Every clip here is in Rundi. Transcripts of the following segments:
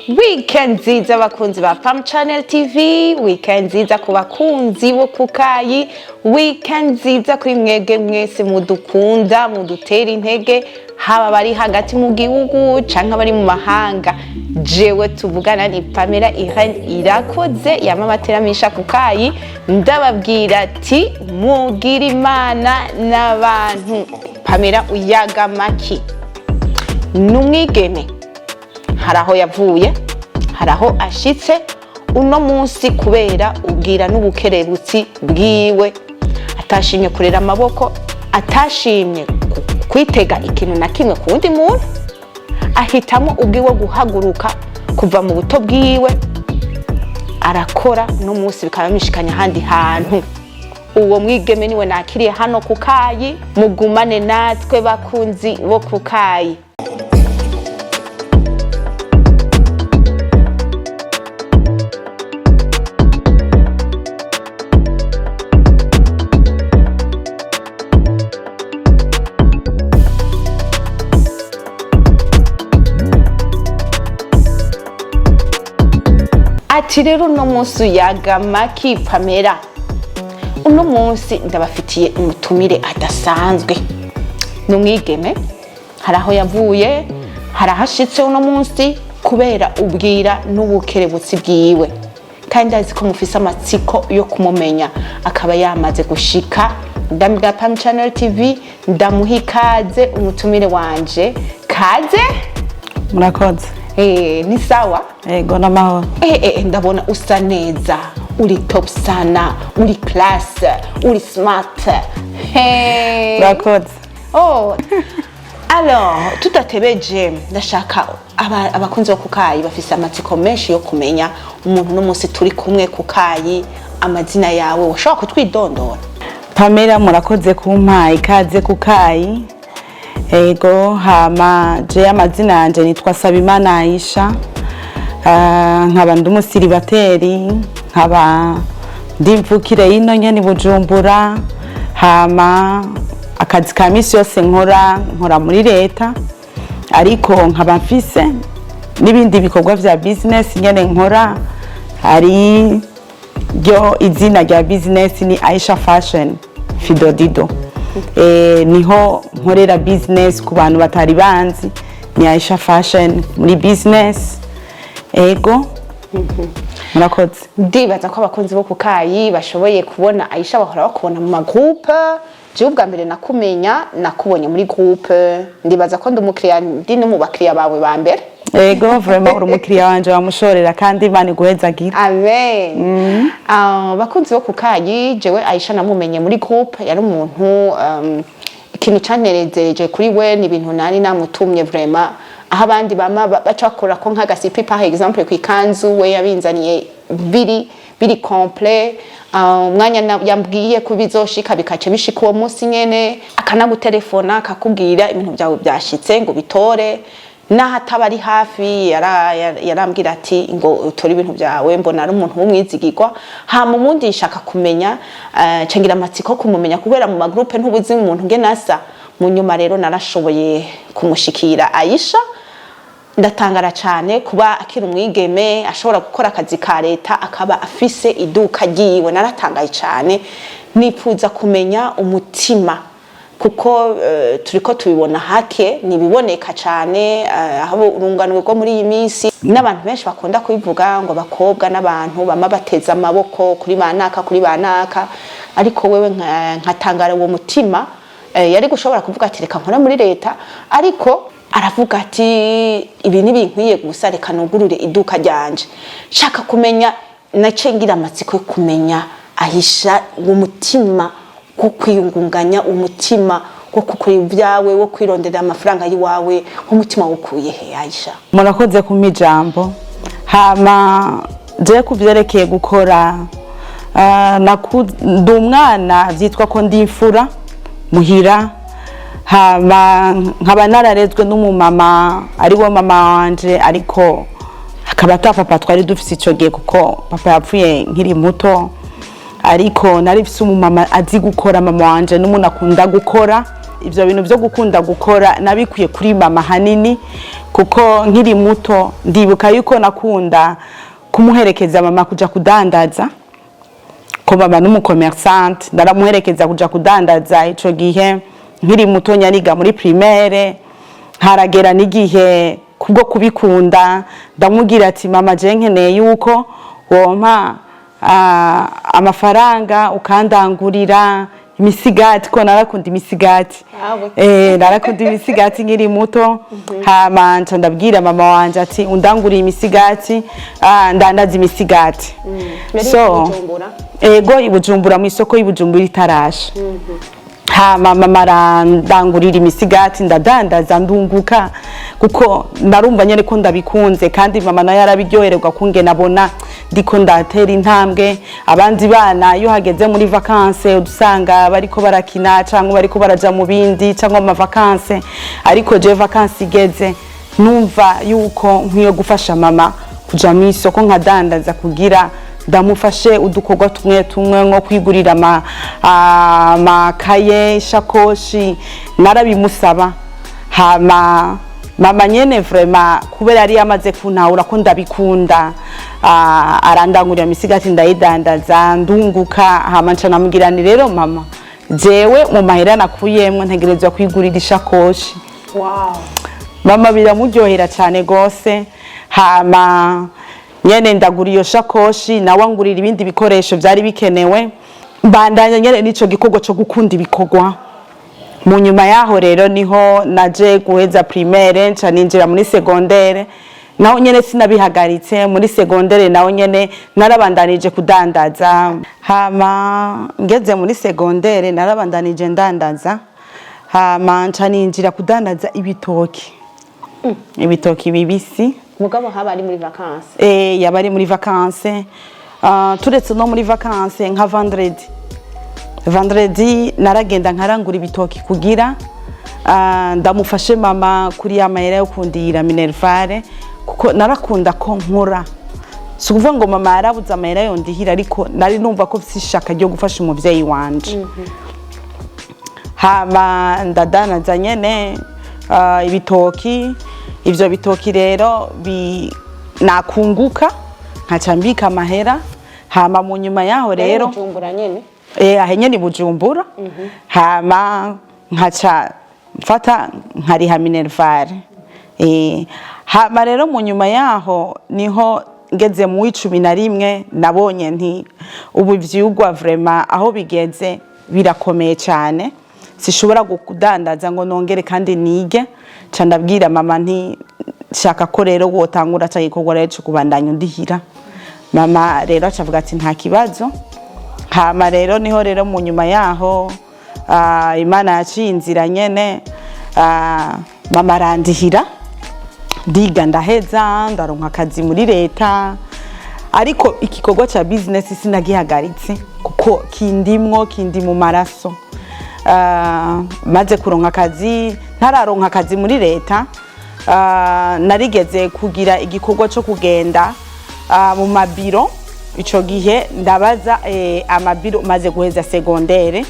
Weekend nziza abakunzi ba Pam Channel TV, weekend nziza ku bakunzi bo kukayi, weekend nziza kuri mwebwe mwese mudukunda, mudutera intege, haba bari hagati mu gihugu canke abari mu mahanga. Jewe tuvugana ni Pamela Irene Irakoze yama bateramisha kukayi, ndababwira ati mugira Imana n'abantu. Pamela uyaga maki ni umwigeme, hari aho yavuye, hari aho ashitse uno munsi kubera ubwira n'ubukerebutsi bwiwe. Atashimye kurera amaboko, atashimye kwitega ikintu na kimwe ku wundi muntu, ahitamo ubwiwe guhaguruka kuva mu buto bwiwe arakora, no munsi bikaba bimishikanya ahandi hantu. Uwo mwigeme niwe nakiriye hano ku kayi. Mugumane natwe bakunzi bo ku kayi. Ati rero uno munsi uyaga maki Pamela, uno munsi ndabafitiye umutumire adasanzwe. Ni umwigeme, hari aho yavuye, hari aho ashitse uno munsi kubera ubwira n'ubukerebutsi bwiwe, kandi azi ko mufise amatsiko yo kumumenya, akaba yamaze gushika. Ndami bwa Pam Channel TV, ndamuha ikaze umutumire wanje. Kaze. Murakoze. Ni sawa? Ego, n'amahoro. Ndabona usa neza, uri top sana, uri class, uri smart. Hey. Murakoze. Oh. Alors, tudatebeje, ndashaka abakunzi bo kukayi bafise amatsiko menshi yo kumenya umuntu n'umunsi turi kumwe kukayi, amazina yawe, ushobora kutwidondora? Pamela, murakoze kumpa ikaze ku kayi. Ego, hama je amazina yanje nitwa Sabimana Aisha. Nkaba ndi umusiribateri, nkaba ndi imvukire y'ino nyene i Bujumbura. Hama akazi ka misi yose nkora muri leta, ariko nkaba mfise n'ibindi bikorwa vya business nyene nkora. Hari ryo izina rya business ni Aisha Fashion Fidodido. Niho nkorera business. Ku bantu batari banzi, ni Aisha Fashion muri business. Ego, murakoze. Ndibaza ko abakunzi bo kukayi bashoboye kubona Aisha, bahora bakubona mu magroupe. Jewe ubwa mbere nakumenya nakubonye muri groupe, ndibaza ko ndi umukiriya, ndi no mu bakiriya bawe ba mbere. Ego, vraiment uri umukiriya wanje wamushorera, kandi Imana iguhezagira. Amen. Bakunzi bo kukayi, jewe Aisha namumenye muri groupe. Yari umuntu, ikintu canerezeje kuri we ni ibintu nari namutumye vraiment, aho abandi bama baca bakora ko nk'agasipi par exemple ku ikanzu, we yabinzaniye biri complet. Umwanya yambwiye ko bizoshika bikaca bishika uwo munsi nyene, akanagutelefona akakubwira ibintu byawe byashitse ngo bitore, naho ataba ari hafi. Yarambwira ati ngo utore ibintu byawe. Mbona ari umuntu w'umwizigirwa. Hama ubundi nshaka kumenya, cengira amatsiko kumumenya, kubera mu magroupe ntubuzi umuntu ngene asa. Mu nyuma rero narashoboye kumushikira Aisha, ndatangara cyane kuba akiri umwigeme ashobora gukora akazi ka leta, akaba afise iduka ryiwe. Naratangaye cyane, nifuza kumenya umutima, kuko turiko tubibona hake, ntibiboneka cyane, aho urunganwe rwo muri iyi minsi n'abantu benshi bakunda kubivuga ngo abakobwa n'abantu bama bateze amaboko kuri banaka, kuri banaka, ariko wewe nkatangara uwo mutima. Yari gushobora kuvuga ati reka nkora muri leta, ariko aravuga ati ibi ntibinkwiye gusa, reka nugurure iduka ryanje. Nshaka kumenya, nace ngira amatsiko yo kumenya Ahisha, uwo mutima wo kwiyungunganya, umutima wo gukora ibyawe, wo kwirondera amafaranga y'iwawe, umutima wukuye he, Aisha? Murakoze kumpa ijambo. Hama je ku vyerekeye gukora, ndi umwana vyitwa ko ndi imfura muhira. Hama nkaba nararezwe n'umumama ari we mama wanje, ariko akaba ata papa twari dufise ico gihe, kuko papa yapfuye nkiri muto. Ariko nari mfise umumama azi gukora. Mama wanje n'umuntu akunda gukora. Ivyo bintu vyo gukunda gukora nabikuye kuri mama hanini, kuko nkiri muto ndibuka yuko nakunda kumuherekeza mama kuja kudandaza, ko mama n'umu commerçante. Ndaramuherekeza kuja kudandaza. Ico gihe nkiri muto, nyariga muri primaire. Haragera n'igihe kubwo kubikunda ndamubwira ati: "Mama, je nkeneye yuko wompa amafaranga ukandangurira imisigati," ko narakunda imisigati. Awe. Narakunda imisigati nkiri muto. Hama nca ndabwira mama wanje ati: "Undanguriye imisigati, ndandaza imisigati." Yari So Bujumbura? Ego, i Bujumbura, mu isoko y'i Bujumbura itarasha. Hama mama arandangurira imisigati, ndadandaza, ndunguka, kuko narumva nyene ko ndabikunze. Kandi mama nawe yarabiryohererwa kungena abona ndiko ndatera intambwe. Abandi bana iyo hageze muri vacances udusanga bariko barakina cyangwa bariko baraja mu bindi cyangwa mu vacances, ariko je vacances igeze numva yuko nkwiye gufasha mama kuja mu isoko nkadandaza, kugira ndamufashe udukorwa tumwe tumwe, nko kwigurira amakaye, ishakoshi. Narabimusaba. Hama mama nyene vraiment, kubera yari yamaze kuntahura ko ndabikunda, arandangurira imisigati, ndayidandaza, ndunguka. Hama nca namubwira nti: "Rero mama, jewe mu mahera nakuyemwo ntegerezwa kwigurira ishakoshi." Mama biramuryohera cyane gose. Hama nyene ndagura iyo shakoshi, nawe angurira ibindi bikoresho byari bikenewe. Mbandanya nyene n'ico gikorwa co gukunda ibikorwa. Mu nyuma yaho rero niho naje guheza primaire, nca ninjira muri secondaire. Naho nyene sinabihagaritse. Muri secondaire naho nyene narabandanije kudandaza. Hama ngeze muri secondaire narabandanije ndandaza. Hama nca ninjira kudandaza ibitoki, ibitoki bibisi. Mugabo haba ari muri vacances? Yaba ari muri vacances. Turetse no muri vacances, nka vendredi, vendredi naragenda nkarangura ibitoki kugira ndamufashe mama kuri ya mahera yo kundira minerval, kuko narakunda ko nkora. Si ukuvuga ngo mama yarabuze amahera yondihira, ariko nari numva ko mfise ishaka ryo gufasha umuvyeyi wanje. Hama ndadanaza nyene ibitoki. Ivyo bitoki rero nakunguka nkaca mbika amahera. Hama mu nyuma yaho rero Bujumbura nyene? Ahe nyene i Bujumbura. Hama nkaca mfata nkariha minerval. Hama rero mu nyuma yaho niho ngeze mu w'11 nabonye nti ubu ivyigwa vraiment aho bigeze birakomeye cyane, sishobora kudandaza ngo nongere kandi nige. Ca ndabwira mama nti: "Shaka ko rero wotangura ca gikorwa rero co kubandanya undihira." Mama rero acavuga ati: "Nta kibazo." Hama rero niho rero mu nyuma yaho Imana yaciye inzira nyene, mama arandihira, ndiga, ndaheza, ndaronka akazi muri leta. Ariko igikorwa ca business sinagihagaritse, kuko kindimwo, kindi mu maraso. Maze kuronka akazi, ntararonka akazi muri leta, narigeze kugira igikorwa co kugenda mu mabiro. Ico gihe ndabaza amabiro. Maze guheza secondaire,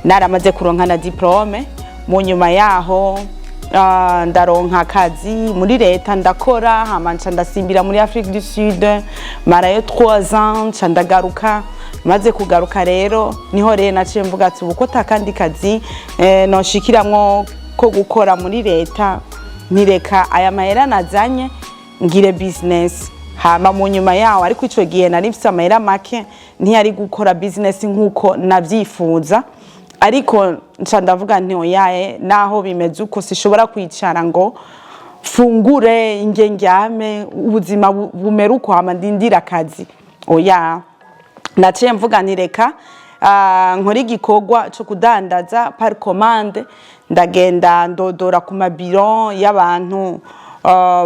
naramaze kuronka na diplôme. Mu nyuma yaho ndaronka akazi muri leta, ndakora. Hama nca ndasimbira muri Afrique du Sud, marayo 3 ans, nca ndagaruka. Maze kugaruka rero niho rero naciye mvuga ati ubu ko takandi kazi noshikiramwo ko gukora muri leta, ntireka aya mahera nazanye ngire business. Hama mu nyuma yaho, ariko ico gihe nari mfise amahera make, ntiyari gukora business nkuko navyifuza. Ariko nca ndavuga nti: "Oyaye, naho bimeze uko sishobora kwicara ngo fungure inge ndyame, ubuzima bumere uko, hama ndindire akazi. Oya." Naciye mvuga nti: "Reka nkore igikorwa co kudandaza par commande." Ndagenda ndodora ku mabiro y'abantu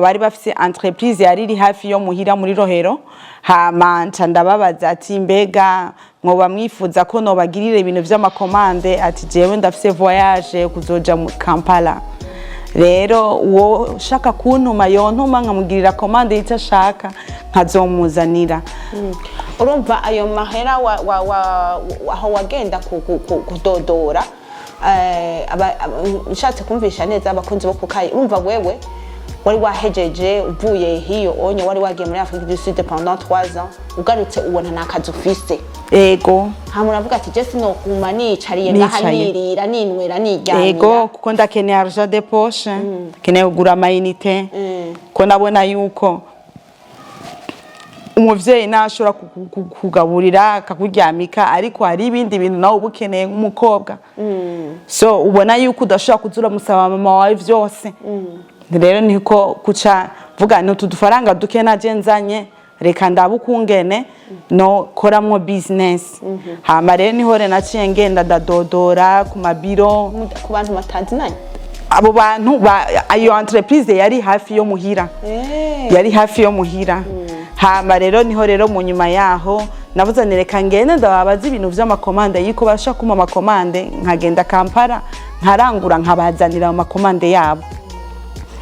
bari bafise entreprise yari iri hafi yo muhira muri Rohero. Hama nca ndababaza ati: "Mbega mwoba mwifuza ko nobagirira ibintu vy'ama commandes?" Ati: "Jewe ndafise voyage kuzoja mu Kampala, rero uwo ushaka kuntuma yontuma nkamugirira commande y'icyo ashaka, nkazomuzanira." Urumva ayo mahera aho wagenda kudodora. Nshatse kumvisha neza abakunzi bo kukayi, urumva wewe wari wahejeje uvuye hiyo onye wari wagiye muri Afrique du Sud pendant 3 ans, ugarutse ubona nta kazi ufise. Ego. Hama uravuga ati: "Je sinokuma nicariye ngaha Nicaye. nirira, ninywera, niryamira." Ego, kuko ndakeneye argent de poche, nkeneye kugura ama unités, ko nabona yuko umuvyeyi ntashobora kugaburira akakuryamika, ariko hari ibindi bintu nawe uba ukeneye nk'umukobwa. So ubona yuko udashobora kuza uramusaba mama wawe vyose. Rero niko kuca vuga nti utu dufaranga duke naje nzanye, reka ndabe ukungene no koramwo business. Hama rero niho rero naciye ngenda ndadodora ku mabiro. Ku bantu batazinanye. Abo bantu ayo entreprise yari hafi yo muhira. Yari hafi yo muhira. Hama rero niho rero mu nyuma yaho navuze nti reka ngende ndababaza ibintu vy'ama commandes, yuko bashaka kumpa ama commandes, nkagenda Kampala nkarangura, nkabazanira ayo ma commandes yabo.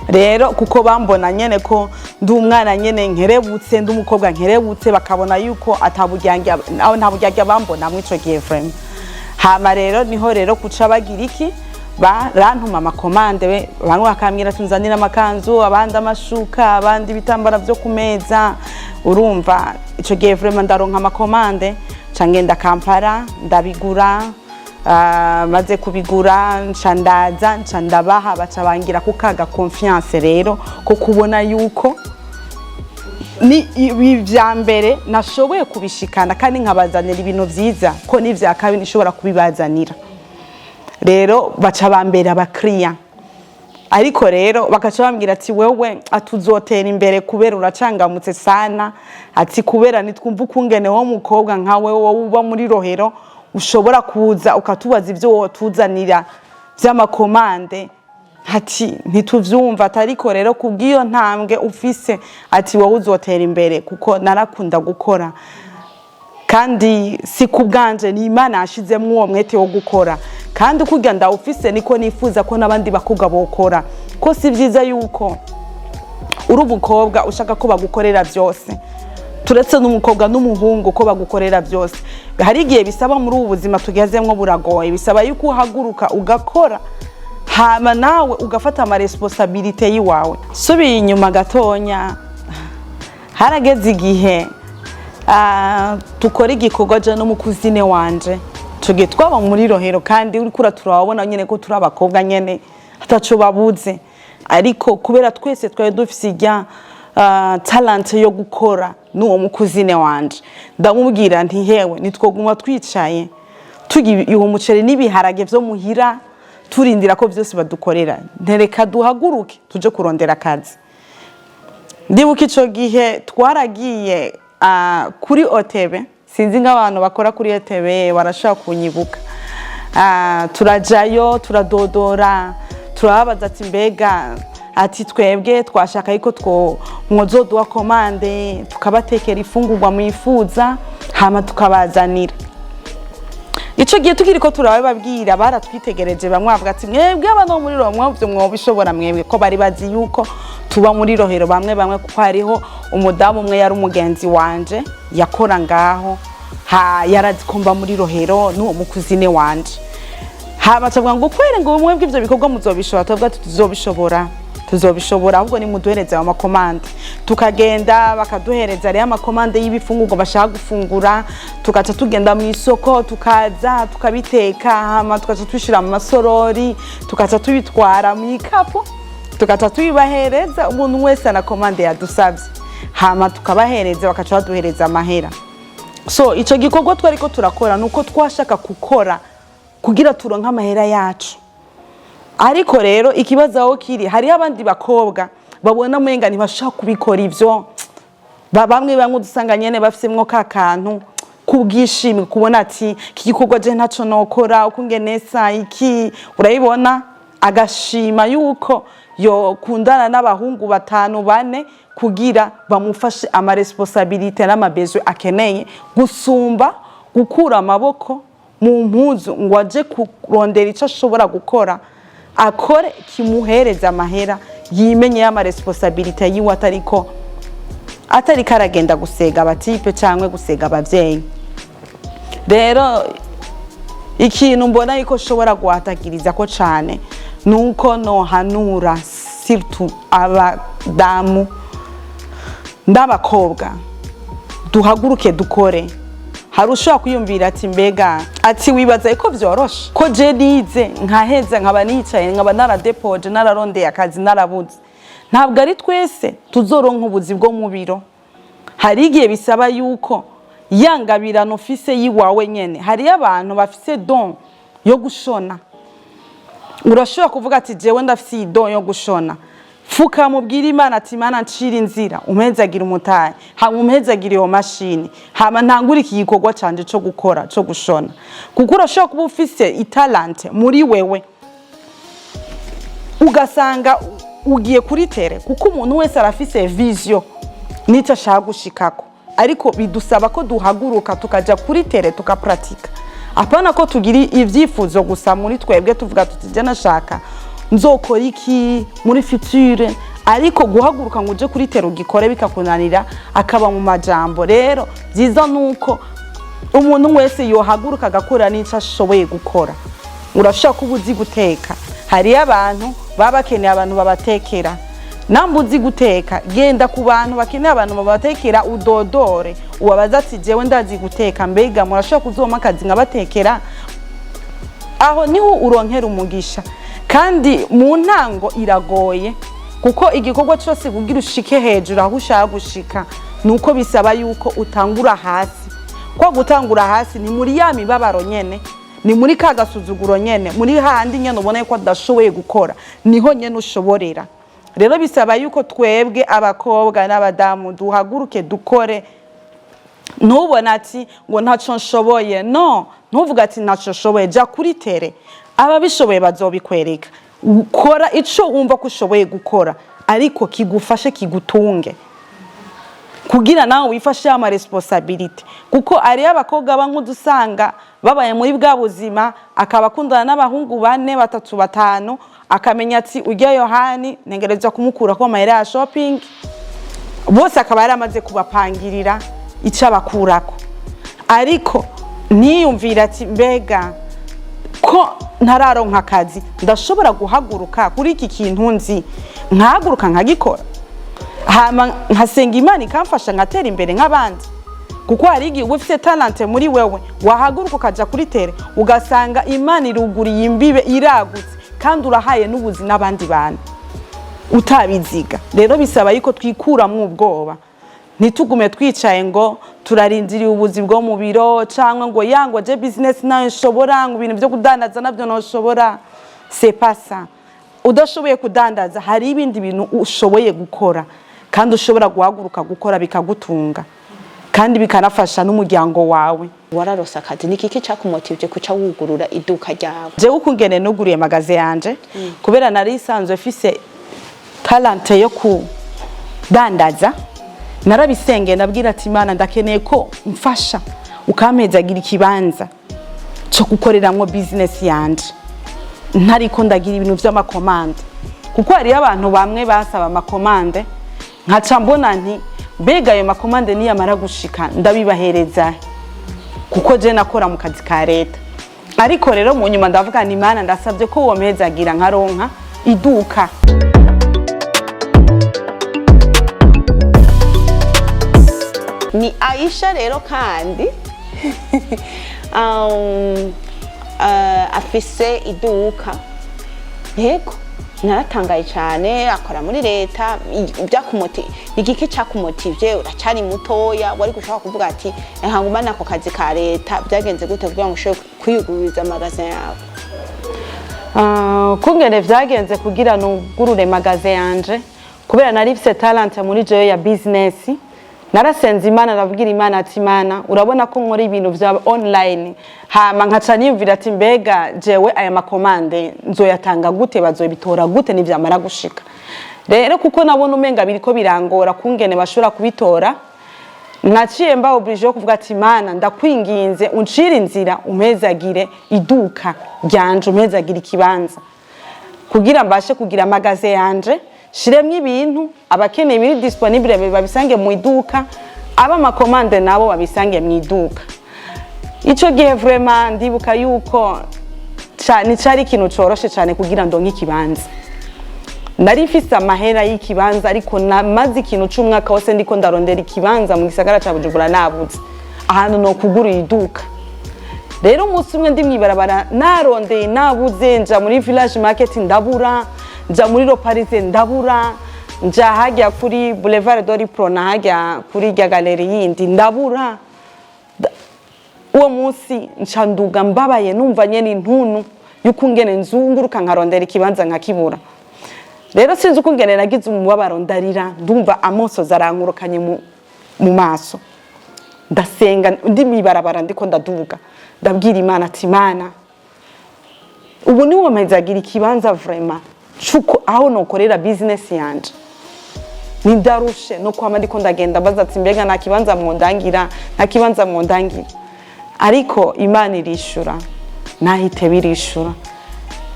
Rero kuko bambona nyene ko ndi umwana nyene nkerebutse, ndi umukobwa nkerebutse, bakabona yuko ataburyarya, aho nta buryarya bambona muri ico gihe vraiment. Hama rero niho rero kuca bagira iki, barantuma ama commandes. Bamwe bakambwira tunzanire amakanzu, abandi amashuka, abandi ibitambara vyo ku meza. Urumva ico gihe vraiment ndaronka ama commandes, nca ngenda Kampala ndabigura. Maze kubigura nca ndaza, nca ndabaha, baca bangira ku kaga confiance rero ko kubona yuko ni ibi vya mbere nashoboye kubishikana kandi nkabazanira ibintu vyiza, ko n'ivya kabiri nishobora kubibazanira. Rero baca bambera abakiriya, ariko rero bagaca bambwira ati: "Wewe atuzotera imbere kubera uracangamutse sana," ati "kubera nitwumva ukungene wo mukobwa nkawe wowe uba muri Rohero ushobora kuza ukatubaza ibyo wotuzanira vy'ama commandes," ati "ntituvyumva," ati "ariko rero kubw'iyo ntambwe ufise," ati "wowe uzotera imbere." Kuko narakunda gukora, kandi si ku bwanje, ni Imana yashizemwo uwo mwete wo gukora. Kandi kurya ndawufise niko nifuza ko n'abandi bakobwa bokora, ko si vyiza yuko uri umukobwa ushaka ko bagukorera byose. Turetse n'umukobwa n'umuhungu ko bagukorera byose, hari igihe bisaba, muri ubu buzima tugezemwo buragoye, bisaba yuko uhaguruka ugakora, hama nawe ugafata ama responsabilités yiwawe. Subiye inyuma gatonya, harageze igihe tukora igikorwa je n'umu cousine wanje. Tugiye twaba muri Rohero, kandi uriko uraturabona nyene ko turi abakobwa nyene ataco babuze, ariko kubera twese twari dufise irya talent yo gukora n'uwo mu cousine wanje, ndamubwira nti: "Hewe, nitwoguma twicaye turya uwo muceri n'ibiharage vyo muhira, turindira ko vyose badukorera. Ntereka duhaguruke tuje kurondera akazi." Ndibuka ico gihe twaragiye kuri OTB. Sinzi nk'abantu bakora kuri OTB barashobora kunyibuka. Turajayo, turadodora, turababaza ati: "Mbega," ati, "twebwe twashaka yuko two mwozoduha commande, tukabatekera ifungurwa mwifuza, hama tukabazanira." Ico gihe tukiriko turababwira, baratwitegereje. Bamwe bavuga ati: "Mwebwe abantu bo muri Rohero mwovyo mwobishobora mwebwe?" Ko bari bazi yuko tuba muri Rohero bamwe bamwe, kuko hariho umudamu umwe yari umugenzi wanje yakora ngaho, ha yarazi ko mba muri Rohero n'uwo mu cousine wanje. Hama tuvuga ngo kwere ngo mwebwe ivyo bikorwa muzobishobora? Tuvuga ati: "Tuzobishobora, tuzobishobora, ahubwo nimuduhereze ayo ma commandes." Tukagenda, bakaduhereza rero ama commandes y'ibifungurwa bashaka gufungura, tugaca tugenda mu isoko, tukaza tukabiteka, hama tugaca tubishira mu masorori, tugaca tubitwara mu ikapu, tugaca tubibahereza umuntu wese na commande yadusavye, hama tukabahereza, bakaca baduhereza amahera. So ico gikorwa twariko turakora nuko twashaka gukora kugira turonke amahera yacu. Ariko rero ikibazo aho kiri, hariho abandi bakobwa babona umenga ntibashaka kubikora ivyo. Bamwe bamwe udusanga nyene bafisemwo ka kantu kubwishimwe, kubona ati iki gikorwa je ntaco nokora ukungenesa iki, urayibona, agashima yuko yokundana n'abahungu batanu, bane, kugira bamufashe ama responsabilités n'ama besoins akeneye, gusumba gukura amaboko mu mpuzu ngo aje kurondera ico ashobora gukora, akore kimuhereza amahera, yimenye y'ama responsabilités yiwe, atariko aragenda gusega aba types cyangwa gusega abavyeyi. Rero Ikintu mbona yuko nshobora guhatagiriza ko cane nuko nohanura surtout abadamu n'abakobwa, duhaguruke dukore. Hari ushobora kwiyumvira ati: "Mbega," ati, "wibaza ko vyoroshe ko je nize nkaheza, nkaba nicaye, nkaba naradepoje, nararondeye akazi narabuze?" Ntabwo ari twese tuzoronka ubuzi bwo mu biro. Hari igihe bisaba yuko ya ngabirano ufise yiwawe nyene. Hariyo abantu bafise don yo gushona. Urashobora kuvuga ati: "Jewe ndafise iyi don yo gushona." Fuka mubwira Imana ati: "Imana, ncira inzira, umpezagira umutahe, hama umpezagira iyo mashini, hama ntangure iki gikorwa canje co gukora, co gushona." Kuko urashobora kuba ufise italante muri wewe, ugasanga ugiye kuri terrain, kuko umuntu wese arafise vision n'icyo ashaka gushikako, ariko bidusaba ko duhaguruka tukaja kuri terrain, tukapratika, apana ko tugira ivyifuzo gusa muri twebwe, tuvuga tuti: "Je nashaka nzokora iki muri future," ariko guhaguruka ngo uje kuri terrain ugikore bikakunanira, akaba mu majambo. Rero byiza nuko umuntu wese yohaguruka agakora n'icyo ashoboye gukora. Urashobora kuba uzi guteka, hariyo abantu baba bakeneye abantu babatekera. Namba uzi guteka, genda ku bantu bakeneye abantu babatekera, udodore, ubabaze ati: "Jewe ndazi guteka, mbega murashobora kuzoma akazi nkabatekera?" Aho niho uronkera umugisha. Kandi mu ntango iragoye, kuko igikorwa cyose kugira ushike hejuru aho ushaka gushika ni uko bisaba yuko utangura hasi. Kwa gutangura hasi ni muri ya mibabaro nyene, ni muri ka gasuzuguro nyene, muri handi nyene ubona ko adashoboye gukora, niho nyene ushoborera. Rero bisaba yuko twebwe abakobwa n'abadamu duhaguruke dukore. Ntubone ati ngo ntaco nshoboye. No ntuvuge ati ntaco nshoboye. Jya kuri terrain, ababishoboye bazobikwereka. Ukora ico wumva ko ushoboye gukora, ariko kigufashe, kigutunge, kugira nawe wifashe ama responsabilité. Kuko ariyo abakobwa bankuze usanga babaye muri bwa buzima, akaba akundana n'abahungu bane, batatu, batanu, akamenya ati: "Urya Yohani ntegerezwa kumukurako amahera ya shopping." Bose akaba yaramaze kubapangirira icyo abakurako, ariko ntiyumvire ati: "Mbega ko ntararonka akazi, ndashobora guhaguruka kuri iki kintu nzi, nkahaguruka nkagikora, hama nkasenga Imana ikamfasha nkatera imbere nk'abandi?" Kuko hari igihe uba ufite talente muri wewe, wahaguruka ukaja kuri terrain, ugasanga Imana iruguriye imbibe, iragutse, kandi urahaye n'ubuzi n'abandi bantu utabiziga. Rero bisaba yuko twikuramwo ubwoba, ntitugume twicaye ngo turarindiriye ubuzi bwo mu biro, cyangwa ngo ya ngo je business nayo nshobora, ngo ibintu byo kudandaza nabyo ntoshobora. C'est pas ça. Udashoboye kudandaza, hari ibindi bintu ushoboye gukora kandi ushobora guhaguruka gukora bikagutunga kandi bikanafasha n'umuryango wawe. Wararose akazi. Ni kiki cakumotivye kuca wugurura iduka ryawe? Jewe ukungene nuguriye magasin yanje, kubera nari isanzwe mfise talente yo kudandaza, narabisengeye, ndabwira ati: "Imana, ndakeneye ko mfasha ukampezagira ikibanza cyo gukoreramwo business yanje, ntariko ndagira ibintu vy'ama commandes." Kuko hariyo abantu bamwe basaba ama commandes, nkaca mbona nti: "Mbega ayo ma commandes niyamara gushika ndabibahereza?" Kuko je nakora mu kazi ka leta. Ariko rero mu nyuma ndavuga ni: "Imana, ndasabye ko wompezagira nkaronka iduka." Ni Aisha rero kandi afise iduka. Yego, naratangaye cyane. Akora muri leta. Ni igiki cyakumotivye? Uracari mutoya, wari gushobora kuvuga ati: "Reka ngumane ako kazi ka leta." Byagenze gute kugira ngo ushobore kwiyugururiza magasin yawe? Ah, kungene vyagenze kugira nugurure magasin yanje, kubera nari mfise talent muri jewe ya business, narasenze Imana, ndabwira Imana ati: "Imana, urabona ko nkora ibintu vya online, hama nkaca niyumvira ati: mbega jewe aya ma commandes nzoyatanga gute, bazobitora gute nivyamara gushika?" Rero kuko nabona umenga biriko birangora kungene bashobora kubitora, naciye mba obligé yo kuvuga ati: "Mana, ndakwinginze uncire inzira, umpezagire iduka ryanje, umpezagire ikibanza kugira mbashe kugira magasin yanje, shiremwo ibintu, abakeneye ibiri disponible babisange mu iduka, aba ama commandes nabo babisange mu iduka." Ico gihe vraiment ndibuka yuko nicari ikintu coroshe cane kugira ndonke ikibanza. Nari mfise amahera y'ikibanza, ariko namaze ikintu c'umwaka wose ndiko ndarondera ikibanza mu gisagara ca Bujumbura, nabuze ahantu no kugurira iduka. Rero umunsi umwe ndi mw'ibarabara, narondeye nabuze, nja muri Village Market ndabura, nja muri Le Parisien ndabura, nja hajya kuri Boulevard de l'Uprona, hajya kuri rya galerie yindi, ndabura. Uwo munsi nca nduga mbabaye, numva nyene intuntu y'ukungene nzunguruka nkarondera ikibanza nkakibura. Rero sinzi ukungene nagize umubabaro, ndarira, ndumva amosozi arankurukanye mu maso. Ndasenga ndi mw'ibarabara, ndiko ndaduga, ndabwira Imana ati: "Imana, ubu niwo mpezagira ikibanza vraiment cuko aho nokorera business yanje, nindarushe no kwama ndiko ndagenda mbaza ati: mbega nta kibanza mwondangira? Nta kibanza mwondangira?" Ariko Imana irishura, nahite birishura.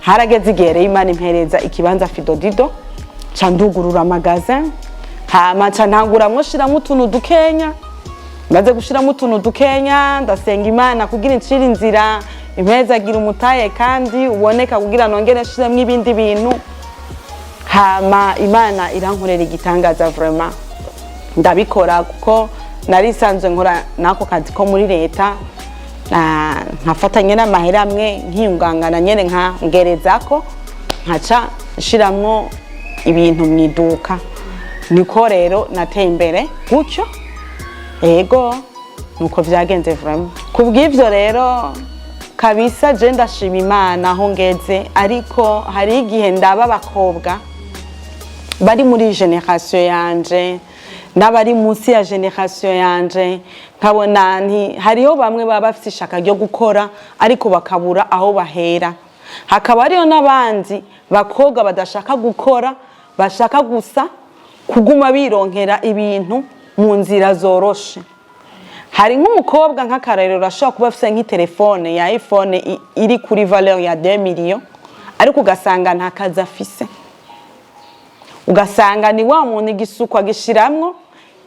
Harageze igihe rero Imana impereza ikibanza Fidodido, ca ndugurura magasin, hama ca ntanguramwo shiramwo utuntu dukenya. Maze gushiramo utuntu dukenya, ndasenga Imana kugira incire inzira, impezagira umutaye kandi uboneka, kugira nongere nshiremwo ibindi bintu. Hama Imana irankorera igitangaza vraiment. Ndabikora kuko nari isanzwe nkora n'ako kazi ko muri leta, nkafatanya n'amahera amwe, nkiyungangana nyene, nkangerezako, nkaca nshiramwo ibintu mu iduka. Niko rero nateye imbere gutyo. Ego, nuko vyagenze vraiment. Kubw'ivyo rero kabisa, je ndashima Imana aho ngeze. Ariko hari igihe ndaba abakobwa bari muri génération yanje n'abari munsi ya génération yanje, nkabona nti hariho bamwe baba bafite ishaka ryo gukora ariko bakabura aho bahera, hakaba hariho n'abandi bakobwa badashaka gukora, bashaka gusa kuguma bironkera ibintu mu nzira zoroshe. Hari nk'umukobwa, nk'akarorero, ashobora kuba afise nk'itelefone ya iPhone iri kuri valeur ya 2 millions, ariko ugasanga nta kazi afise, ugasanga ni wa muntu igisuko agishiramwo,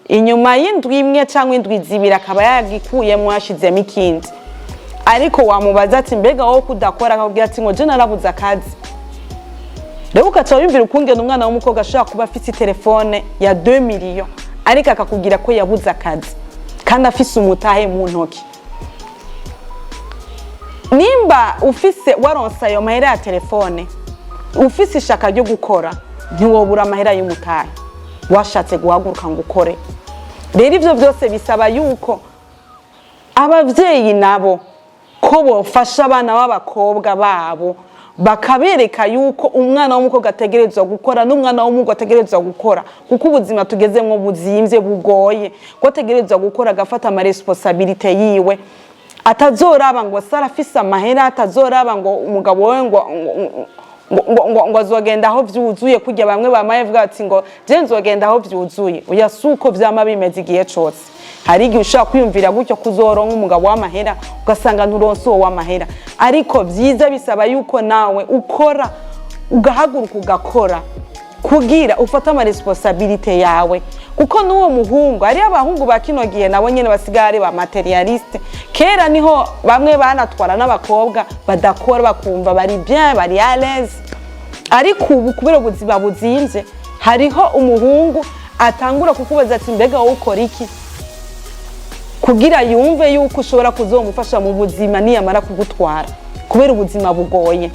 inyuma y'indwi imwe cyangwa indwi 2 akaba yagikuyemo yashizemo ikindi. Ariko wamubaza ati: "Mbega wowe kudakora?" Akakubwira ati ngo: "Je narabuze akazi." Rero ugaca wiyumvira ukungene umwana w'umukobwa ashobora kuba afise telefone ya 2 millions, ariko akakubwira ko yabuze akazi kandi afise umutahe mu ntoki. Nimba ufise, waronse ayo mahera ya telefone, ufise ishaka ryo gukora, ntiwobura amahera y'umutahe washatse guhaguruka ngo ukore. Rero ivyo byose bisaba yuko abavyeyi nabo ko bofasha abana b'abakobwa babo, bakabereka yuko umwana w'umukobwa ategerezwa gukora n'umwana w'umuhungu ategerezwa gukora, kuko ubuzima tugezemwo buzimvye, bugoye, ko ategerezwa gukora, agafata amaresponsabilités yiwe, atazoraba ngo sara afise amahera, atazoraba ngo umugabo we ngo azogenda aho vyuzuye. Kurya bamwe bamaye vuga ati ngo: "Je nzogenda aho vyuzuye." Oya, si uko vyama bimeze igihe cose. Hari igihe ushobora kwiyumvira gutyo kuzoronka umugabo w'amahera, ugasanga nturonse uwo w'amahera. Ariko vyiza bisaba yuko nawe ukora, ugahaguruka ugakora kugira ufate amaresponsabilités yawe, kuko n'uwo muhungu, hariyo abahungu ba kino gihe nabo nyene basigaye ari ba matérialistes. Kera niho bamwe banatwara n'abakobwa badakora, bakumva bari bien, bari à l'aise. Ariko ubu kubera ubuzima buzimvye, hariho umuhungu atangura kukubaza ati: "Mbega wowe ukora iki?" kugira yumve yuko ushobora kuzomufasha mu buzima niyamara kugutwara. Kubera ubuzima bugoye,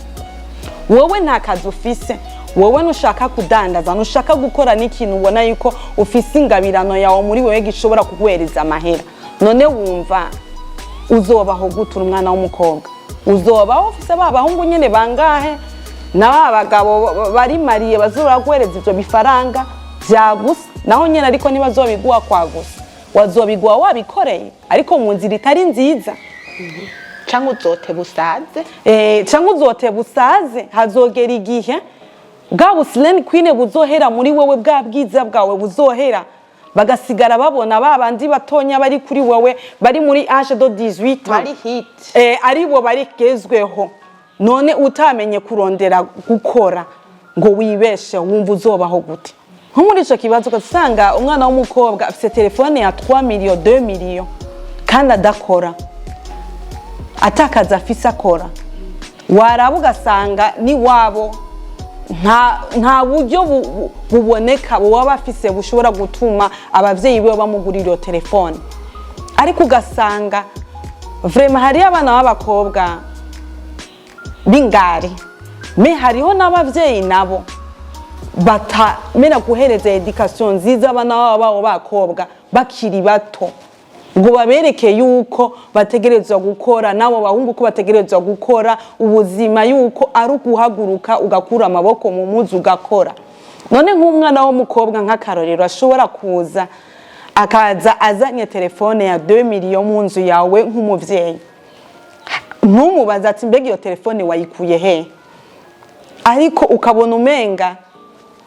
wowe nta kazi ufise, wowe ntushaka kudandaza, ntushaka gukora n'ikintu ubona yuko ufise ingabirano yawe muri wewe gishobora kuguhereza amahera, none wumva uzobaho gute uri umwana w'umukobwa? Uzobaho ufise ba bahungu nyene bangahe na ba bagabo bari mariés bazobora guhereza ivyo bifaranga vyagusa naho nyene, ariko ntibazobiguha kwa gusa, wazobiguha wabikoreye, ariko mu nzira itari nziza. Cyangwa uzoteba usaze. Cyangwa uzoteba usaze. Hazogera igihe bwa buslay queen buzohera muri wewe, bwa bwiza bwawe buzohera, bagasigara babona ba bandi batonya bari kuri wewe, bari muri âge de 18 ans, bari hit. Aribo bari gezweho. None utamenye kurondera gukora ngo wibeshe, wumva uzobaho gute? Nko muri ico kibazo, ugasanga umwana w'umukobwa afise telefone ya 3 millions, 2 millions, kandi adakora. Atakazi afise akora, waraba ugasanga n'iwabo nta buryo buboneka buba bafise bushobora gutuma abavyeyi biwe bamugurira iyo telefone. Ariko ugasanga vraiment hariyo abana b'abakobwa b'ingari, mais hariho n'abavyeyi nabo batamenya guhereza éducation nziza abana babo b'abakobwa bakiri bato, ngo babereke yuko bategerezwa gukora, n'abo bahungu ko bategerezwa gukora, ubuzima yuko ari uguhaguruka ugakura amaboko mu muzi ugakora. None nk'umwana w'umukobwa, nk'akarorero, ashobora kuza akaza azanye telefone ya 2 millions mu nzu yawe nk'umuvyeyi, ntumubaze ati: "Mbega iyo telefone wayikuye he?" Ariko ukabona umenga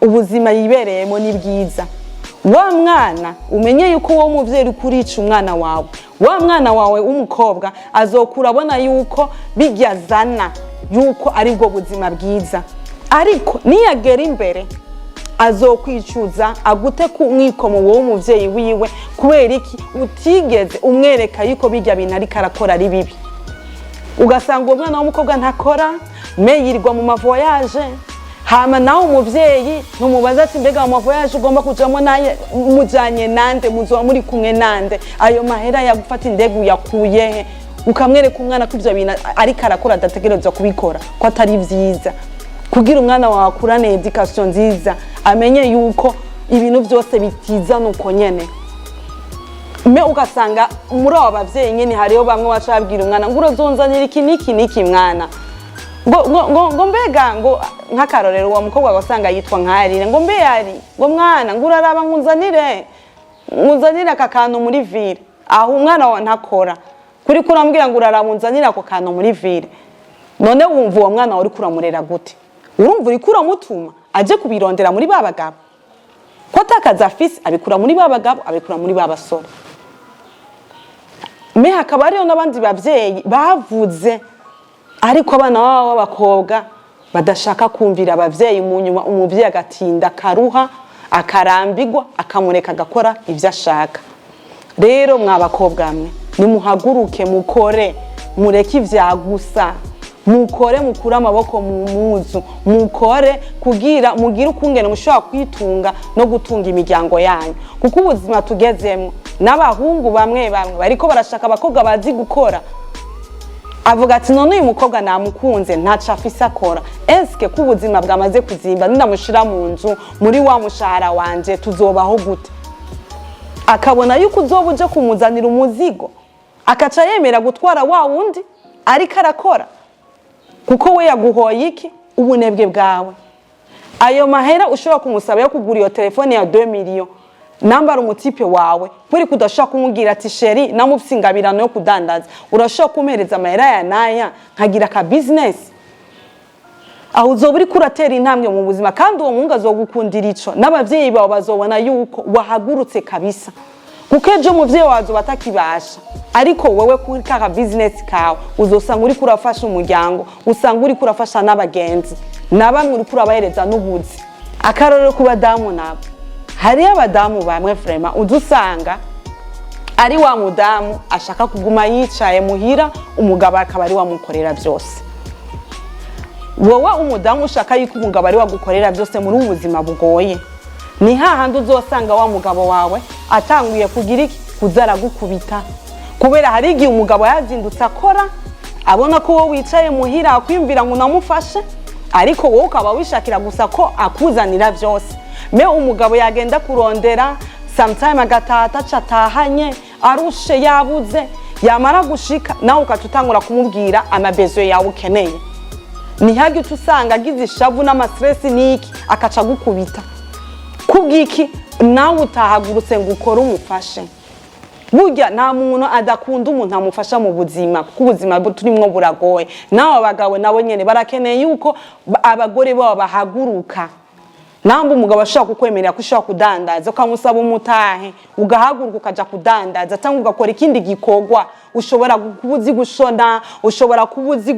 ubuzima yibereyemo ni bwiza. Wa mwana, umenye yuko uwo muvyeyi uriko urica umwana wawe. Wa mwana wawe w'umukobwa azokura abona yuko bijya azana yuko ari bwo buzima bwiza, ariko niyagera imbere azokwicuza, agute ku mwikomo wowe umuvyeyi wiwe. Kubera iki? Utigeze umwereka yuko bijya bintu ariko arakora ari bibi. Ugasanga uwo mwana w'umukobwa ntakora, mais yirirwa mu ma voyages. Hama nawe umuvyeyi ntumubaza ati: "Mbega mu ma voyages ugomba kujamo naye mujanye nande? Muzoba muri kumwe nande? Ayo mahera ya gufata indege uyakuye he?" Ukamwereka umwana ko ivyo bintu ariko arakora adategerezwa kubikora, ko atari vyiza, kugira umwana wawe akurane éducation nziza, amenye yuko ibintu byose bitizana uko nyene. Mais ugasanga muri abo bavyeyi nyene hariho bamwe baca babwira umwana ngo: "Urozonzanira iki n'iki n'iki, mwana." Ngo mbega, ngo nk'akarorero, uwo mukobwa wasanga yitwa nkarire, ngo: "Mbe yari," ngo: "Mwana," ngo: "uraraba ngunzanire aka kantu muri ville." Aho umwana wawe ntakora, kuri kurambwira ngo uraraba unzanire ako kantu muri ville. None wumva uwo mwana wawe uriko uramurera gute? Urumva uriko uramutuma aje kubirondera muri ba bagabo, ko atakazi afise, abikura muri ba bagabo, abikura muri ba basore. Mais hakaba hariho n'abandi bavyeyi bavuze, ariko abana babo b'abakobwa badashaka kumvira abavyeyi. Mu nyuma umuvyeyi agatinda akaruha, akarambigwa, akamureka agakora ivyo ashaka. Rero mwa bakobwa mwe, nimuhaguruke mukore, mureke ivya gusa, mukore, mukure amaboko mu muzu, mukore kugira mugire ukungene mushobora kwitunga no gutunga imiryango yanyu, kuko ubuzima tugezemwo, n'abahungu bamwe bamwe bariko barashaka abakobwa bazi gukora. Avuga ati: "None uyu mukobwa namukunze, ntaco afise akora. Eske ko ubuzima bwamaze kuzimba, ninamushira mu nzu muri wa mushahara wanje tuzobaho gute?" Akabona yuko uzoba uje kumuzanira umuzigo, akaca yemera gutwara wa wundi ariko arakora, kuko we yaguhoye iki? Ubunebwe bwawe. Ayo mahera ushobora kumusaba yo kugura iyo telefone ya 2 millions, nambara umu type wawe kuri kudashobora kumubwira ati: "Chéri, namufise ingabirano yo kudandaza, urashobora kumpereza amahera ya naya nkagira ka business?" Aho uzoba uriko uratera intambwe mu buzima, kandi uwo muhungu azogukundira ico, n'abavyeyi bawe bazobona yuko wahagurutse kabisa, kuko ejo umuvyeyi wawe azoba atakibasha, ariko wewe kuri ka business kawe uzosanga uriko urafasha umuryango, usanga uriko urafasha n'abagenzi, na bamwe uriko urabahereza n'ubuzi. Akarorero ku badamu nabo, hariyo abadamu bamwe vraiment uza usanga ari wa mudamu ashaka kuguma yicaye muhira, umugabo akaba ari wamukorera byose. Wowe umudamu ushaka yuko umugabo ari wagukorera byose muri ubu buzima bugoye, ni hahandi uzosanga wa mugabo wawe atanguye kugira iki? Kuza aragukubita. Kubera hari igihe umugabo yazindutse akora, abona ko wowe wicaye muhira, akwiyumvira ngo unamufashe, ariko wowe ukaba wishakira gusa ko akuzanira byose. Mais umugabo yagenda kurondera, sometime agataha ataca atahanye, arushe, yabuze. Yamara gushika, nawe ukaca utangura kumubwira ama besoins yawe ukeneye. Ntihagire uca usanga agize ishavu n'ama stress n'iki, akaca agukubita. Kubw'iki? Nawe utahagurutse ngo ukore umufashe. Burya nta muntu adakunda umuntu amufasha mu buzima, kuko ubuzima turimwo buragoye. Nawe abagabo nabo nyene barakeneye yuko abagore babo bahaguruka. Namba umugabo ashobora kukwemerera ko ushobora kudandaza, ukamusaba umutahe, ugahaguruka ukaja kudandaza cyangwa ugakora ikindi gikorwa, ushobora kuba uzi gushona, ushobora kuba uzi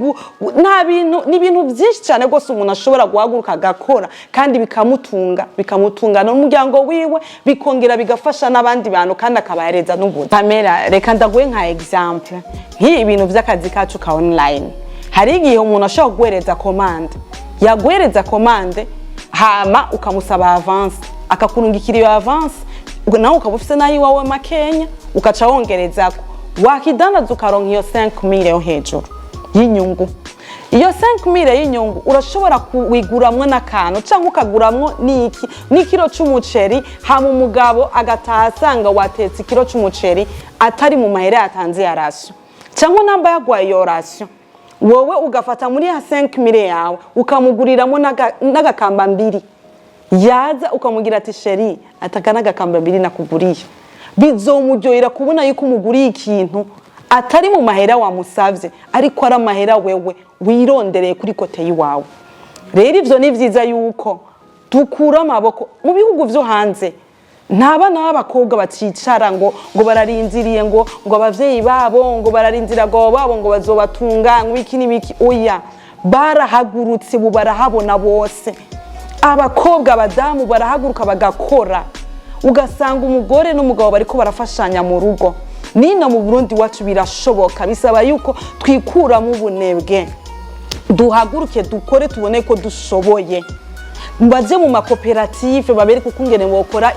nta bintu, ni ibintu byinshi cyane rwose umuntu ashobora guhaguruka agakora kandi bikamutunga, bikamutunga n'umuryango wiwe, bikongera bigafasha n'abandi bantu kandi akabahereza n'ubuzi. Pamela, reka ndaguhe nka exemple nk'ibi bintu by'akazi kacu ka online. Hari igihe umuntu ashobora kuguhereza commande, yaguhereza commande, hama ukamusaba avance, akakurungikira iyo avance, nawe ukaba ufise nayo iwawe makenya, ukaca wongerezako, wakidandaza ukaronka iyo 5000 yo hejuru y'inyungu. Iyo 5000 y'inyungu urashobora kuwiguramwo n'akantu cyangwa ukaguramwo n'iki n'ikiro c'umuceri, hama umugabo agataha asanga watetse ikiro c'umuceri atari mu mahera yatanze ya ration, cyangwa namba yaguhaye iyo ration, wowe ugafata muri ya 5000 yawe ukamuguriramo n'agakamba mbiri, yaza ukamubwira ati: "Chéri, ataka n'agakamba mbiri nakuguriye." Bizomuryohera kubona yuko umuguriye ikintu atari mu mahera wamusavye, ariko ari amahera wewe wirondereye kuri côté y'iwawe. Rero ivyo ni vyiza yuko dukura amaboko. Mu bihugu vyo hanze nta bana b'abakobwa bacicara ngo bararindiriye ngo abavyeyi babo, ngo bararindira ngo babo ngo bazobatunga, ngo iki n'ibiki. Oya, barahagurutse ubu, barahabona bose. Abakobwa, abadamu barahaguruka bagakora, ugasanga umugore n'umugabo bariko barafashanya mu rugo. Nino mu Burundi wacu birashoboka, bisaba yuko twikuramo ubunebwe, duhaguruke dukore, tubone ko dushoboye. Baje mu makoperative, babereke ukungene bokora,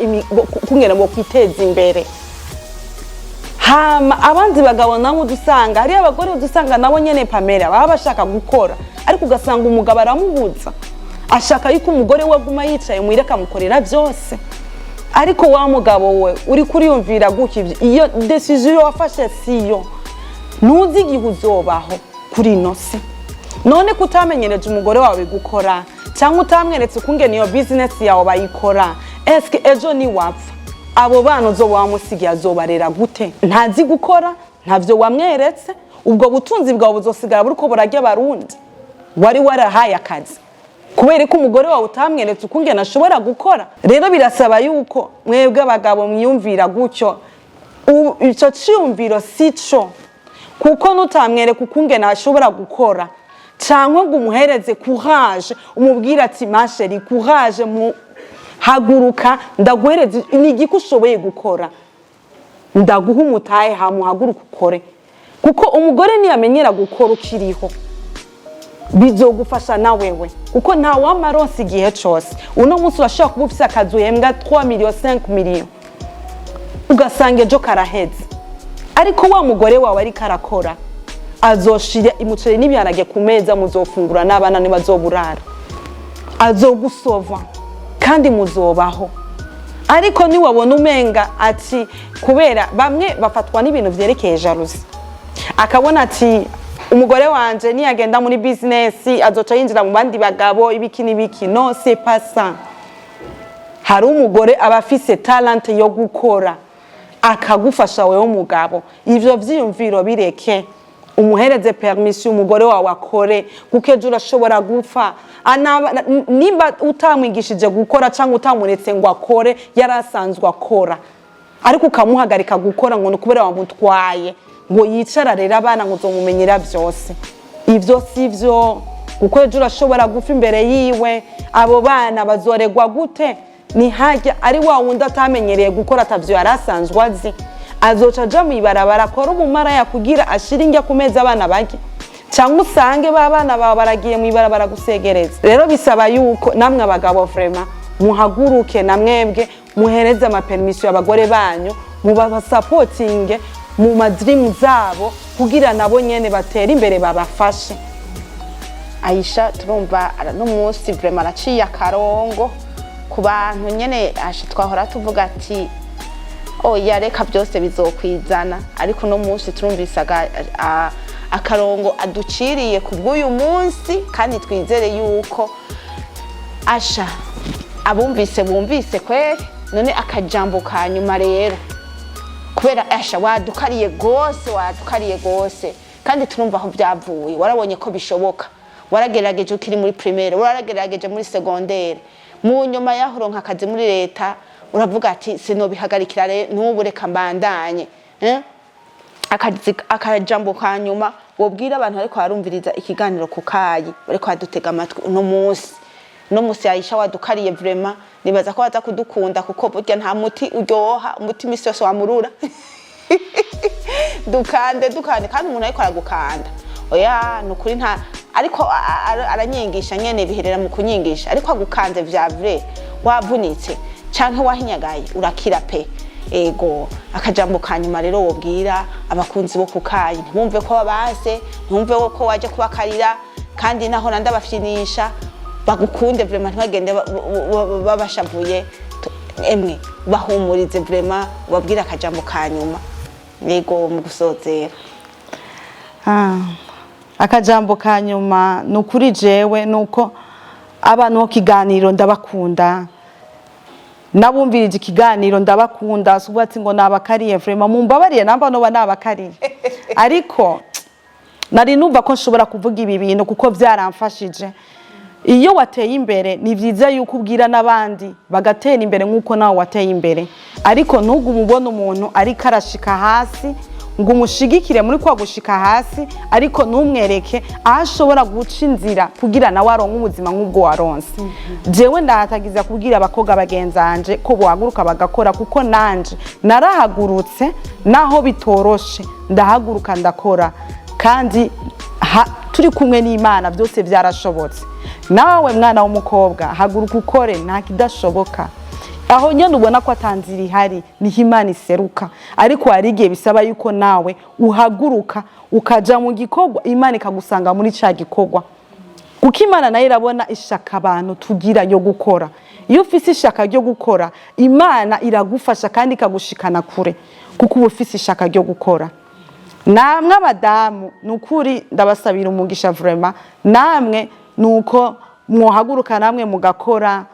ukungene bokwiteza imbere. Hama abandi bagabo nabo udusanga, hariyo abagore udusanga nabo nyene, Pamela, baba bashaka gukora, ariko ugasanga umugabo aramubuza, ashaka yuko umugore we aguma yicaye muhira akamukorera byose. Ariko wa mugabo we, uri kuriyumvira gutya ibyo, iyo décision wafashe siyo. Ntuzi igihe uzobaho kuri ino si. None ko utamenyereje umugore wawe gukora cyangwa utamweretse ukungene iyo business yawe bayikora, eske ejo niwapfa abo bana uzoba wamusigiye azobarera gute? Ntazi gukora, ntavyo wamweretse. Ubwo butunzi bwawe buzosigara buriko burarya Abarundi wari warahaye akazi kubera ko umugore wawe utamweretse ukungene ashobora gukora. Rero birasaba yuko mwebwe abagabo mwiyumvira gutyo, ico ciyumviro sico, kuko nutamwereka ukungene ashobora gukora cyangwa ngo umuhereze courage, umubwire ati: "Ma chérie, courage, mu haguruka, ndaguhereze, ni igiki ushoboye gukora, ndaguha umutahe, hamuhaguruka ukore." Kuko umugore niyamenyera gukora ukiriho, bizogufasha na wewe, kuko nta wamaronse igihe cose. Uno munsi urashobora kuba ufise akazi uhembwa 3 million, 5 million, ugasanga ejo karaheze, ariko wa mugore wawe ariko arakora azoshira umuceri n'ibiharage ku meza, muzofungura n'abana ntibazoburara, azogusova kandi muzobaho. Ariko niwabona umenga ati kubera bamwe bafatwa n'ibintu vyerekeye jalousie, akabona ati umugore wanje niyagenda muri business azoca yinjira mu bandi bagabo, ibiki n'ibiki. Non, c'est pas ça. Hari umugore aba afise talent yo gukora akagufasha wewe umugabo. Ivyo vyiyumviro bireke, umuhereze permission umugore wawe akore, kuko ejo urashobora gupfa. Nimba utamwigishije gukora cyangwa utamuretse ngo akore, yari asanzwe akora, ariko ukamuhagarika gukora ngo ni ukubera wamutwaye ngo yicara rero abana, ngo uzomumenyera byose, ivyo si vyo, kuko ejo urashobora gupfa imbere yiwe. Abo bana bazoregwa gute? Ni hajya ari wa wundi atamenyereye gukora, atavyo yari asanzwe azi, azoca aja mw'ibarabara akora ubumaraya kugira ashire indya ku meza abana barye, cyangwa usange ba bana bawe baragiye mw'ibarabara gusegereza. Rero bisaba yuko namwe abagabo vraiment muhaguruke, na mwebwe muhereze ama permission abagore banyu, mubasapotinge mu ma dream zabo kugira nabo nyene batere imbere, babafashe. Aisha, turumva no munsi vraiment araciye akarongo ku bantu nyene. Asha, twahora tuvuga ati oya, reka byose bizokwizana, ariko uno munsi turumvise akarongo aduciriye ku bw'uyu munsi, kandi twizere yuko asha abumvise bumvise kweri. None akajambo ka nyuma rero, kubera asha wadukariye gose, wadukariye gose, kandi turumva aho byavuye. Warabonye ko bishoboka, waragerageje ukiri muri primaire, waragerageje muri secondaire. Mu nyuma yaho uronka akazi muri leta, uravuga ati: "Sinobihagarikira n'ubu, reka mbandanye." Eh? Akazi, akajambo ka nyuma wobwira abantu bariko barumviriza ikiganiro ku kayi, bariko badutega amatwi uno munsi? Uno munsi Aisha wadukariye, vraiment nibaza ko baza kudukunda, kuko burya nta muti uryoha umuti imisi yose wamurura. Dukande, dukande, kandi umuntu ariko aragukanda, oya, ni ukuri nta ariko aranyigisha nyene, biherera mu kunyigisha, ariko agukanze vya vrai, wavunitse canke wahinyagaye, urakira pe. Ego, akajambo ka nyuma rero wobwira abakunzi bo kukayi, ntibumve ko babase, ntibumve ko waje kubakarira, kandi naho ndabafyinisha, bagukunde vraiment, ntibagende babashavuye. Emwe bahumurize vraiment, ubabwire akajambo ka nyuma, yego, mu gusozera. Ah, akajambo ka nyuma ni ukuri jewe ni uko abantu bo kiganiro ndabakunda, nabumvirije ikiganiro ndabakunda. Si ati ngo nabakariye, vraiment mumbabariye namba noba nabakariye, ariko nari numva ko nshobora kuvuga ibi bintu kuko byaramfashije. Iyo wateye imbere, ni byiza yuko ubwira n'abandi bagatera imbere nk'uko nawe wateye imbere, ariko ntugume ubona umuntu ariko arashika hasi ngo umushigikire muri kwa gushika hasi, ariko ntumwereke aho ashobora guca inzira kugira nawe aronke ubuzima nk'ubwo waronse. Jewe ndahatagiza kubwira abakobwa bagenzanje ko bohaguruka bagakora, kuko nanje narahagurutse naho bitoroshe, ndahaguruka ndakora, kandi turi kumwe n'Imana byose byarashobotse. Nawe mwana w'umukobwa, haguruka ukore, nta kidashoboka. Aho nyine ubona ko atanzira ihari, niho Imana iseruka, ariko hari igihe bisaba yuko nawe uhaguruka ukaja mu gikorwa, Imana ikagusanga muri ca gikorwa, kuko Imana nayo irabona ishaka abantu tugira yo gukora. Iyo ufise ishaka ryo gukora, Imana iragufasha kandi ikagushikana kure, kuko uba ufise ishaka ryo gukora. Namwe abadamu, ni ukuri ndabasabira umugisha vraiment. Namwe ni uko mwohaguruka namwe mugakora,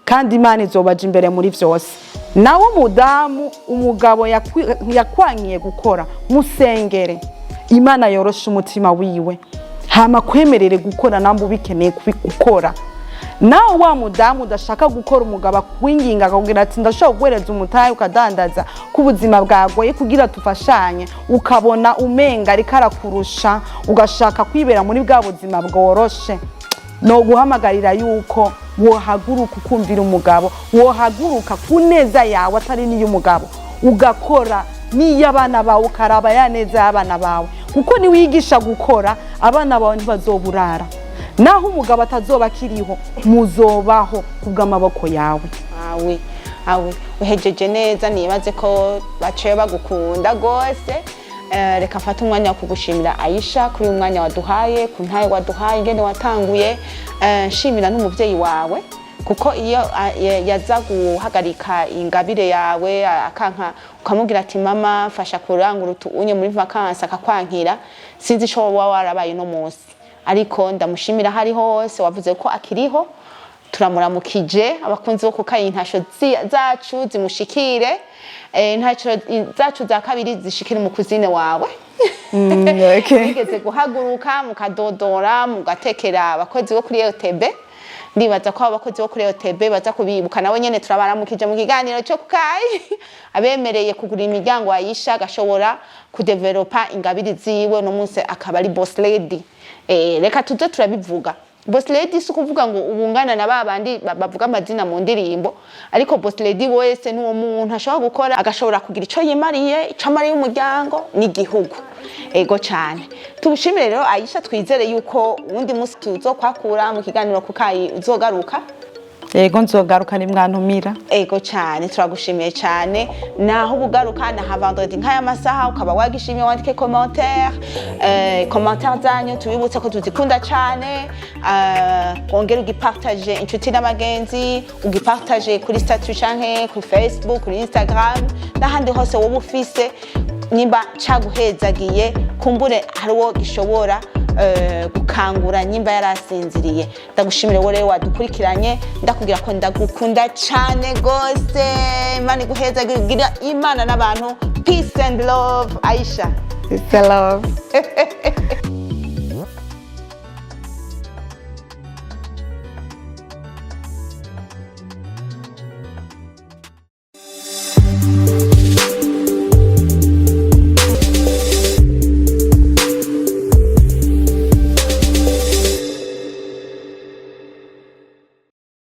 kandi Imana izobaja imbere muri vyose. Nawe umudamu umugabo yakwankiye gukora, musengere Imana yoroshe umutima wiwe, hama kwemerere gukora namba ubikeneye gukora. Nawe wa mudamu udashaka gukora, umugabo akwinginga akakubwira ati: "Ndashobora kuguhereza umutahe ukadandaza, ko ubuzima bwagoye, kugira tufashanye," ukabona umenga ariko arakurusha, ugashaka kwibera muri bwa buzima bworoshe, no guhamagarira yuko wohaguruka ukumvira umugabo, wohaguruka ku neza yawe atari n'iy'umugabo, ugakora n'iy'abana bawe, ukaraba ya neza y'abana bawe, kuko niwigisha gukora abana bawe ntibazoburara. Naho umugabo atazoba akiriho, muzobaho kubw'amaboko yawe. Awe awe, uhejeje neza, nibaze ko baciye bagukunda gose. Reka mfate umwanya wo kugushimira Aisha kuri uyu mwanya waduhaye, ku ntaye waduhaye, ingene watanguye. Nshimira n'umuvyeyi wawe, kuko iyo yaza guhagarika ingabire yawe, akanka, ukamubwira ati: "Mama, mfasha kurangura utu unye muri vacances," akakwankira, sinzi ico woba warabaye uno munsi. Ariko ndamushimira aho ari hose, wavuze ko akiriho, turamuramukije. Abakunzi bo kukayi, intasho zacu zimushikire, intasho zacu za kabiri zishikire mu cousine wawe wigeze guhaguruka mukadodora, mugatekera abakozi bo kuri OTB. Ndibaza ko abakozi bo kuri OTB baza kubibuka, nabo nyene turabaramukije mu kiganiro cyo kukayi, abemereye kugura imiryango Aisha agashobora kudevelopa ingabiri ziwe, no munsi akaba ari boss lady. Reka tuze turabivuga, boss lady si ukuvuga ngo ubungana na babandi bavuga amazina mu ndirimbo, ariko boss lady wese ni uwo muntu ashobora gukora, agashobora kugira ico yimariye, ico amariye umuryango n'igihugu. Ego cyane, tubushimire rero Aisha, twizere yuko uwundi munsi tuzokwakura mu kiganiro kukayi uzogaruka. Yego, nzogaruka nimwantumira. Ego cyane, turagushimiye cyane. Naho ubugaruka na vendredi nk'aya masaha, ukaba wagishimiye, wandike commentaire, commentaire zanyu tubibutse ko tuzikunda cyane. Wongere ugipartage inshuti n'abagenzi, ugipartage kuri statut canke kuri Facebook, kuri Instagram n'ahandi hose wowe ufise. Nimba caguhezagiye, kumbure hari uwo gishobora gukangura nyimba yarasinziriye. Ndagushimira wowe rero wadukurikiranye, ndakubwira ko ndagukunda cyane gose. Imana iguhezagira, Imana n'abantu. Peace and love, Aisha. Peace and love.